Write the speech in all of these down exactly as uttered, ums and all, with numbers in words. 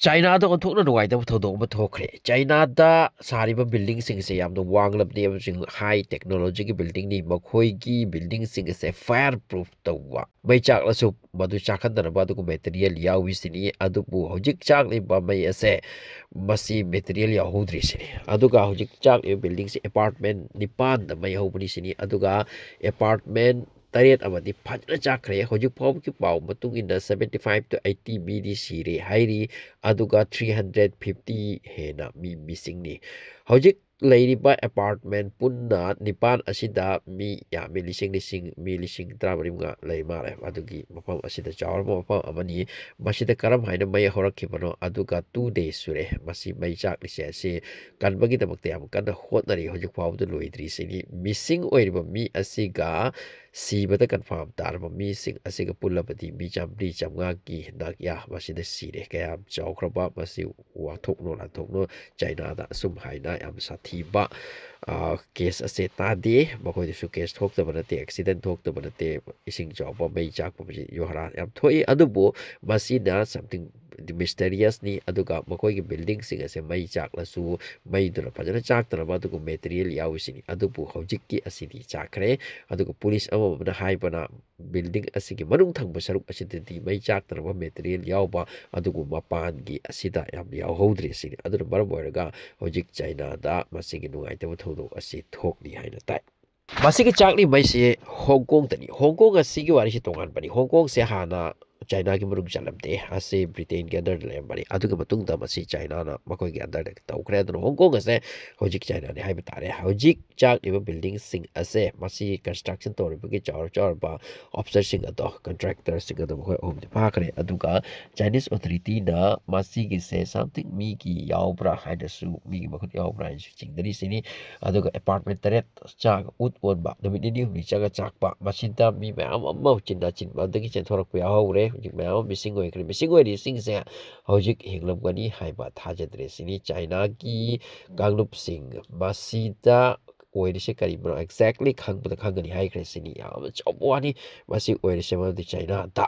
ꯆꯥꯏꯅꯥꯗ ꯑꯣꯟꯊꯣꯛꯅ ꯅꯨꯡꯉꯥꯏꯇꯕ ꯊꯧꯗꯣꯛ ꯑꯃ ꯊꯣꯛꯈ꯭ꯔꯦ꯫ ꯆꯥꯏꯅꯥꯗ ꯁꯥꯔꯤꯕ building ꯁꯤꯡ ꯑꯁꯦ ꯌꯥꯝꯅ ꯋꯥꯡꯂꯕꯅꯤ ꯑꯃꯁꯨꯡ high technology ꯒꯤ building ꯅꯤ꯫ ꯃꯈꯣꯏꯒꯤ building ꯁꯤꯡ ꯑꯁꯦ fire proof ꯇꯧꯕ, ꯃꯩ ꯆꯥꯛꯂꯁꯨ ꯃꯗꯨ ꯆꯥꯛꯍꯟꯗꯅꯕ ꯑꯗꯨꯒꯨꯝꯕ material ꯌꯥꯎꯏ ꯁꯤꯅꯤ꯫ ꯑꯗꯨꯕꯨ ꯍꯧꯖꯤꯛ ꯆꯥꯛꯂꯤꯕ ꯃꯩ ꯑꯁꯦ ꯃꯁꯤ material ꯌꯥꯎꯍꯧꯗ꯭ꯔꯤ ꯁꯤꯅꯤ꯫ ꯑꯗꯨꯒ ꯍꯧꯖꯤꯛ ꯆꯥꯛꯂꯤꯕ building ꯁꯤ apartment ꯅꯤꯄꯥꯟꯗ ꯃꯩ ꯍꯧꯕꯅꯤ ꯁꯤꯅꯤ꯫ ꯑꯗꯨꯒ apartment ꯇꯔꯦꯠ ꯑꯃꯗꯤ ꯐꯖꯅ ꯆꯥꯛꯈ꯭ꯔꯦ꯫ ꯍꯧꯖꯤꯛ ꯐꯥꯎꯕꯒꯤ ꯄꯥꯎ ꯃꯇꯨꯡ ꯏꯟꯅ seventy five to eighty ꯃꯤꯗꯤ ꯁꯤꯔꯦ ꯍꯥꯏꯔꯤ꯫ ꯑꯗꯨꯒ three hundred fifty ꯍꯦꯟꯅ ꯃꯤ missing ꯅꯤ꯫ ꯍꯧꯖꯤꯛ ꯂꯩꯔꯤꯕ apartment ꯄꯨꯟꯅ ꯅꯤꯄꯥꯟ ꯑꯁꯤꯗ ꯃꯤ ꯌꯥꯝꯃꯤ, ꯂꯤꯁꯤꯡ ꯂꯤꯁꯤꯡ, ꯃꯤ ꯂꯤꯁꯤꯡ ꯇꯔꯥꯃꯔꯤ ꯃꯉꯥ ꯂꯩ ꯃꯥꯜꯂꯦ꯫ ꯑꯗꯨꯒꯤ ꯃꯐꯝ ꯑꯁꯤꯗ ꯆꯥꯎꯔꯕ ꯃꯐꯝ ꯑꯃꯅꯤ꯫ ꯃꯁꯤꯗ ꯀꯔꯝ ꯍꯥꯏꯅ ꯃꯩ ꯍꯧꯔꯛꯈꯤꯕꯅꯣ? ꯑꯗꯨꯒ two days ꯁꯨꯔꯦ ꯃꯁꯤ ꯃꯩ ꯆꯥꯛꯂꯤꯁꯦ꯫ ꯑꯁꯤ ꯀꯟꯕꯒꯤꯗꯃꯛꯇ ꯌꯥꯝ ꯀꯟꯅ ꯍꯣꯠꯅꯔꯤ꯫ ꯍꯧꯖꯤꯛ ꯐꯥꯎꯕꯗ ꯂꯣꯏꯗ꯭ꯔꯤ ꯁꯤꯅꯤ꯫ Missing ꯑꯣꯏꯔꯤꯕ ꯃꯤ ꯑꯁꯤꯒ ꯁꯤꯕꯗ confirm ꯇꯥꯔꯕ ꯃꯤꯁꯤꯡ ꯑꯁꯤꯒ ꯄꯨꯜꯂꯕꯗꯤ ꯃꯤ ꯆꯥꯝꯃꯔꯤ ꯆꯥꯝꯃꯉꯥꯒꯤ ꯅꯛꯌꯥ ꯃꯁꯤꯗ ꯁꯤꯔꯦ꯫ ꯀꯌꯥꯝ ꯆꯥꯎꯈ꯭ꯔꯕ ꯃꯁꯤ ꯋꯥꯊꯣꯛꯅꯣ ꯂꯥꯟꯊꯣꯛꯅꯣ꯫ ꯆꯥꯏꯅꯥꯗ ꯑꯁꯨꯝ ꯍꯥꯏꯅ ꯌꯥꯝ ꯁꯥꯊꯤꯕ, ꯑ, case ꯑꯁꯦ ꯇꯥꯗꯦ꯫ ꯃꯈꯣꯏꯗꯁꯨ case ꯊꯣꯛꯇꯕ ꯅꯠꯇꯦ, accident ꯊꯣꯛꯇꯕ ꯅꯠꯇꯦ, ꯏꯁꯤꯡ ꯆꯥꯎꯕ, ꯃꯩ ꯆꯥꯛꯄ, ꯃꯁꯤ ꯌꯣꯍꯔꯥ ꯌꯥꯝ ꯊꯣꯛꯏ꯫ ꯑꯗꯨꯕꯨ ꯃꯁꯤꯅ something mysterious ꯅꯤ꯫ ꯑꯗꯨꯒ ꯃꯈꯣꯏꯒꯤ building ꯁꯤꯡ ꯑꯁꯦ ꯃꯩ ꯆꯥꯛꯂꯁꯨ ꯃꯩꯗꯨꯅ ꯐꯖꯅ ꯆꯥꯛꯇꯅꯕ ꯑꯗꯨꯒꯨꯝꯕ material ꯌꯥꯎꯏ ꯁꯤꯅꯤ꯫ ꯑꯗꯨꯕꯨ ꯍꯧꯖꯤꯛꯀꯤ ꯑꯁꯤꯗꯤ ꯆꯥꯛꯈ꯭ꯔꯦ꯫ ꯑꯗꯨꯒ police ꯑꯃ ꯑꯃꯅ ꯍꯥꯏꯕꯅ building ꯑꯁꯤꯒꯤ ꯃꯅꯨꯡ ꯊꯪꯕ ꯁꯔꯨꯛ ꯑꯁꯤꯗꯗꯤ ꯃꯩ ꯆꯥꯛꯇꯅꯕ material ꯌꯥꯎꯕ ꯑꯗꯨꯒꯨꯝꯕ ꯃꯄꯥꯟꯒꯤ ꯑꯁꯤꯗ ꯌꯥꯝ ꯌꯥꯎꯍꯧꯗ꯭ꯔꯤ ꯁꯤꯅꯤ꯫ ꯑꯗꯨꯅ ꯃꯔꯝ ꯑꯣꯏꯔꯒ ꯍꯧꯖꯤꯛ ꯆꯥꯏꯅꯥꯗ ꯃꯁꯤꯒꯤ ꯅꯨꯡꯉꯥꯏꯇꯕ ꯊꯧꯗꯣꯛ ꯑꯁꯤ ꯊꯣꯛꯂꯤ ꯍꯥꯏꯅ ꯇꯥꯏ꯫ ꯃꯁꯤꯒꯤ ꯆꯥꯛꯂꯤ ꯃꯩꯁꯤ ꯍꯣꯡ ꯀꯣꯡꯗꯅꯤ꯫ ꯍꯣꯡ ꯀꯣꯡ ꯑꯁꯤꯒꯤ ꯋꯥꯔꯤꯁꯤ ꯇꯣꯉꯥꯟꯕꯅꯤ꯫ ꯍꯣꯡ ꯀꯣꯡꯁꯦ ꯍꯥꯟꯅ ꯆꯥꯏꯅꯥꯒꯤ ꯃꯅꯨꯡ ꯆꯜꯂꯝꯗꯦ꯫ ꯑꯁꯤ ꯕ꯭ꯔꯤꯇꯦꯟꯒꯤ underꯗ ꯂꯩꯔꯝꯕꯅꯤ꯫ ꯑꯗꯨꯒꯤ ꯃꯇꯨꯡꯗ ꯃꯁꯤ ꯆꯥꯏꯅꯥꯅ ꯃꯈꯣꯏꯒꯤ underꯗ ꯇꯧꯈ꯭ꯔꯦ꯫ ꯑꯗꯨꯅ ꯍꯣꯡ ꯀꯣꯡ ꯑꯁꯦ ꯍꯧꯖꯤꯛ ꯆꯥꯏꯅꯥꯅꯤ ꯍꯥꯏꯕ ꯇꯥꯔꯦ꯫ ꯍꯧꯖꯤꯛ ꯆꯥꯛꯂꯤꯕ building ꯁꯤꯡ ꯑꯁꯦ ꯃꯁꯤ construction ꯇꯧꯔꯤꯕꯒꯤ ꯆꯥꯎꯔ ꯆꯥꯎꯔꯕ officer ꯁꯤꯡ ꯑꯗꯣ, contractor ꯁꯤꯡ ꯑꯗꯣ ꯃꯈꯣꯏ ꯑꯍꯨꯝꯗꯤ ꯐꯥꯈ꯭ꯔꯦ꯫ ꯑꯗꯨꯒ Chinese authority ꯅ ꯃꯁꯤꯒꯤꯁꯦ something ꯃꯤꯒꯤ ꯌꯥꯎꯕ꯭ꯔꯥ ꯍꯥꯏꯅꯁꯨ, ꯃꯤꯒꯤ ꯃꯈꯨꯠ ꯌꯥꯎꯕ꯭ꯔꯥ ꯍꯥꯏꯅꯁꯨ ꯆꯤꯡꯅꯔꯤꯁꯤꯅꯤ꯫ ꯑꯗꯨꯒ apartment ꯇꯔꯦꯠ ꯆꯥꯛ ꯎꯠ ꯑꯣꯟꯕ, ꯅꯨꯃꯤꯠ ꯅꯤꯅꯤ ꯍꯨꯝꯅꯤ ꯆꯪꯉ ꯆꯥꯛꯄ, ꯃꯁꯤꯗ ꯃꯤ ꯃꯌꯥꯝ ꯑꯃ ꯆꯤꯟꯅ ꯆꯤꯟꯕꯗꯒꯤ ꯆꯦꯟꯊꯣꯔꯛꯄ ꯌꯥꯎꯍꯧꯔꯦ꯫ ꯍꯧꯖꯤꯛ ꯃꯌꯥꯝ ꯑꯃ missing ꯑꯣꯏꯈ꯭ꯔꯦ꯫ Missing ꯑꯣꯏꯔꯤꯕꯁꯤꯡꯁꯦ ꯍꯧꯖꯤꯛ ꯍꯤꯡꯂꯝꯒꯅꯤ ꯍꯥꯏꯕ ꯊꯥꯖꯗ꯭ꯔꯦ ꯁꯤꯅꯤ꯫ ꯆꯥꯏꯅꯥꯒꯤ ꯀꯥꯡꯂꯨꯞꯁꯤꯡ ꯃꯁꯤꯗ ꯑꯣꯏꯔꯤꯁꯦ ꯀꯔꯤꯕꯅꯣ exactly ꯈꯪꯕꯗ ꯈꯪꯒꯅꯤ ꯍꯥꯏꯈ꯭ꯔꯦ ꯁꯤꯅꯤ꯫ ꯌꯥꯝꯅ ꯆꯥꯎꯕ ꯋꯥꯅꯤ ꯃꯁꯤ ꯑꯣꯏꯔꯤꯁꯦ, ꯃꯔꯝꯗꯤ ꯆꯥꯏꯅꯥꯗ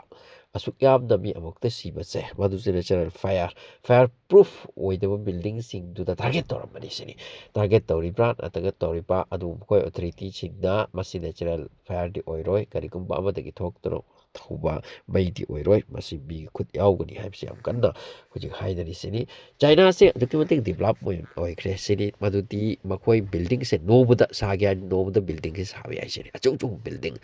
ꯑꯁꯨꯛ ꯌꯥꯝꯅ ꯃꯤ ꯑꯃꯨꯛꯇ ꯁꯤꯕꯁꯦ, ꯃꯗꯨꯁꯨ natural fire, fire proof ꯑꯣꯏꯗꯕ buildingꯁꯤꯡꯗꯨꯗ target ꯇꯧꯔꯝꯕꯅꯤ ꯁꯤꯅꯤ꯫ Target ꯇꯧꯔꯤꯕ꯭ꯔꯥ ꯅꯠꯇ꯭ꯔꯒ ꯇꯧꯔꯤꯕ ꯑꯗꯨ ꯃꯈꯣꯏ authorityꯁꯤꯡꯅ ꯃꯁꯤ natural fireꯗꯤ ꯑꯣꯏꯔꯣꯏ, ꯀꯔꯤꯒꯨꯝꯕ ꯑꯃꯗꯒꯤ ꯊꯣꯛꯇꯨꯅ ꯊꯧꯕ ꯃꯩꯗꯤ ꯑꯣꯏꯔꯣꯏ, ꯃꯁꯤ ꯃꯤꯒꯤ ꯈꯨꯠ ꯌꯥꯎꯒꯅꯤ ꯍꯥꯏꯕꯁꯤ ꯌꯥꯝ ꯀꯟꯅ ꯍꯧꯖꯤꯛ ꯍꯥꯏꯅꯔꯤꯁꯤꯅꯤ꯫ ꯆꯥꯏꯅꯥꯁꯦ ꯑꯗꯨꯛꯀꯤ ꯃꯇꯤꯛ develop ꯑꯣꯏ-, ꯑꯣꯏꯈ꯭ꯔꯦ ꯁꯤꯅꯤ꯫ ꯃꯗꯨꯗꯤ ꯃꯈꯣꯏ buildingꯁꯦ ꯅꯣꯡꯃꯗ ꯁꯥꯒꯦ ꯍꯥꯏꯔꯗꯤ ꯅꯣꯡꯃꯗ buildingꯁꯦ ꯁꯥꯕ ꯌꯥꯏ ꯁꯤꯅꯤ꯫ ꯑꯆꯧ ꯑꯆꯧꯕ building,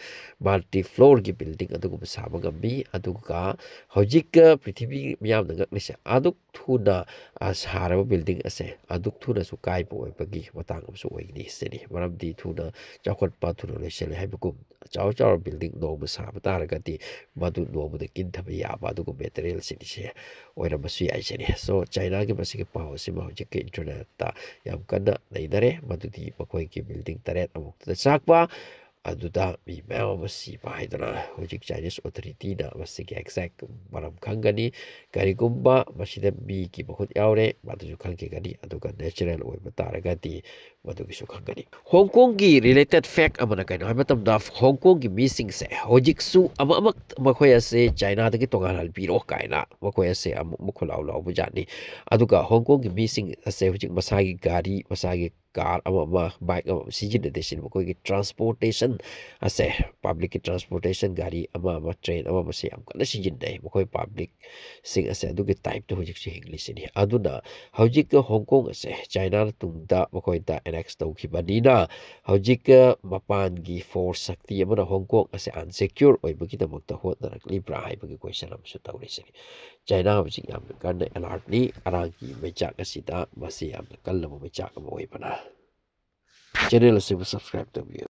multi floorꯒꯤ building ꯑꯗꯨꯒꯨꯝꯕ ꯁꯥꯕ ꯉꯝꯃꯤ꯫ ꯑꯗꯨꯒ ꯍꯧꯖꯤꯛ ꯄ꯭ꯔꯤꯊꯤꯕꯤ ꯃꯤꯌꯥꯝꯅ ꯉꯛꯂꯤꯁꯦ, ꯑꯗꯨꯛ ꯊꯨꯅ, ꯑ, ꯁꯥꯔꯕ building ꯑꯁꯦ ꯑꯗꯨꯛ ꯊꯨꯅꯁꯨ ꯀꯥꯏꯕ ꯑꯣꯏꯕꯒꯤ ꯃꯇꯥꯡ ꯑꯃꯁꯨ ꯑꯣꯏꯒꯅꯤ ꯁꯤꯅꯤ꯫ ꯃꯔꯝꯗꯤ ꯊꯨꯅ ꯆꯥꯎꯈꯠꯄ, ꯊꯨꯅ ꯂꯣꯏꯁꯤꯜꯂꯦ ꯍꯥꯏꯕꯒꯨꯝ, ꯆꯥꯎ ꯆꯥꯎꯔꯕ building ꯅꯣꯡꯃ ꯁꯥꯕ ꯇꯥꯔꯒꯗꯤ ꯃꯗꯨ ꯅꯣꯡꯃꯗ ꯀꯤꯟꯊꯕ ꯌꯥꯕ ꯑꯗꯨꯒꯨꯝꯕ materialꯁꯤꯡꯁꯦ ꯑꯣꯏꯔꯝꯕꯁꯨ ꯌꯥꯏ ꯁꯤꯅꯤ꯫ So, ꯆꯥꯏꯅꯥꯒꯤ ꯃꯁꯤꯒꯤ ꯄꯥꯎ ꯑꯁꯤꯃ ꯍꯧꯖꯤꯛꯀꯤ internetꯇ ꯌꯥꯝ ꯀꯟꯅ ꯅꯩꯅꯔꯦ꯫ ꯃꯗꯨꯗꯤ ꯃꯈꯣꯏꯒꯤ building ꯇꯔꯦꯠ ꯑꯃꯨꯛꯇꯗ ꯆꯥꯛꯄ, ꯑꯗꯨꯗ ꯃꯤ ꯃꯌꯥꯝ ꯑꯃ ꯁꯤꯕ ꯍꯥꯏꯗꯅ ꯍꯧꯖꯤꯛ Chinese authorityꯅ ꯃꯁꯤꯒꯤ exact ꯃꯔꯝ ꯈꯪꯒꯅꯤ꯫ ꯀꯔꯤꯒꯨꯝꯕ ꯃꯁꯤꯗ ꯃꯤꯒꯤ ꯃꯈꯨꯠ ꯌꯥꯎꯔꯦ, ꯃꯗꯨꯁꯨ ꯈꯪꯈꯤꯒꯅꯤ꯫ ꯑꯗꯨꯒ natural ꯑꯣꯏꯕ ꯇꯥꯔꯒꯗꯤ ꯃꯗꯨꯒꯤꯁꯨ ꯈꯪꯒꯅꯤ꯫ ꯍꯣꯡ ꯀꯣꯡꯒꯤ related fact ꯑꯃꯅ ꯀꯩꯅꯣ ꯍꯥꯏꯕ ꯃꯇꯝꯗ, ꯍꯣꯡ ꯀꯣꯡꯒꯤ ꯃꯤꯁꯤꯡꯁꯦ ꯍꯧꯖꯤꯛꯁꯨ ꯑꯃꯃꯛ ꯃꯈꯣꯏ ꯑꯁꯦ ꯆꯥꯏꯅꯥꯗꯒꯤ ꯇꯣꯉꯥꯟꯍꯟꯕꯤꯔꯣ ꯀꯥꯏꯅ ꯃꯈꯣꯏ ꯑꯁꯦ ꯑꯃꯨꯛ ꯃꯈꯣꯜꯂꯥꯎ ꯂꯥꯎꯕ ꯖꯥꯠꯅꯤ꯫ ꯑꯗꯨꯒ ꯍꯣꯡ ꯀꯣꯡꯒꯤ ꯃꯤꯁꯤꯡ ꯑꯁꯦ ꯍꯧꯖꯤꯛ ꯃꯁꯥꯒꯤ ꯒꯥꯔꯤ, ꯃꯁꯥꯒꯤ car ꯑꯃ ꯑꯃ, bike ꯑꯃ ꯑꯃ ꯁꯤꯖꯤꯟꯅꯗꯦ ꯁꯤꯅꯤ꯫ ꯃꯈꯣꯏꯒꯤ transportation ꯑꯁꯦ, publicꯀꯤ transportation, ꯒꯥꯔꯤ ꯑꯃ ꯑꯃ, train ꯑꯃ ꯑꯃꯁꯦ ꯌꯥꯝ ꯀꯟꯅ ꯁꯤꯖꯤꯟꯅꯩ꯫ ꯃꯈꯣꯏ publicꯁꯤꯡ ꯑꯁꯦ ꯑꯗꯨꯒꯤ typeꯇ ꯍꯧꯖꯤꯛꯁꯨ ꯍꯤꯡꯂꯤꯁꯤꯅꯤ꯫ ꯑꯗꯨꯅ ꯍꯧꯖꯤꯛ ꯍꯣꯡ ꯀꯣꯡ ꯑꯁꯦ ꯆꯥꯏꯅꯥꯅ ꯇꯨꯡꯗ ꯃꯈꯣꯏꯗ annex ꯇꯧꯈꯤꯕꯅꯤꯅ, ꯍꯧꯖꯤꯛ ꯃꯄꯥꯟꯒꯤ force ꯁꯛꯇꯤ ꯑꯃꯅ ꯍꯣꯡ ꯀꯣꯡ ꯑꯁꯦ unsecure ꯑꯣꯏꯕꯒꯤꯗꯃꯛꯇ ꯍꯣꯠꯅꯔꯛꯂꯤꯕ꯭ꯔꯥ ꯍꯥꯏꯕꯒꯤ question ꯑꯃꯁꯨ ꯇꯧꯔꯤꯁꯤꯅꯤ꯫ ꯆꯥꯏꯅꯥ ꯍꯧꯖꯤꯛ ꯌꯥꯝꯅ ꯀꯟꯅ alertꯅꯤ꯫ ꯑꯔꯥꯡꯒꯤ ꯃꯩꯆꯥꯛ ꯑꯁꯤꯗ ꯃꯁꯤ ꯌꯥꯝꯅ ꯀꯜꯂꯕ ꯃꯩꯆꯥꯛ ꯑꯃ ꯑꯣꯏꯕꯅ꯫ Channel ꯑꯁꯤꯕꯨ subscribe ꯇꯧꯕꯤꯌꯨ꯫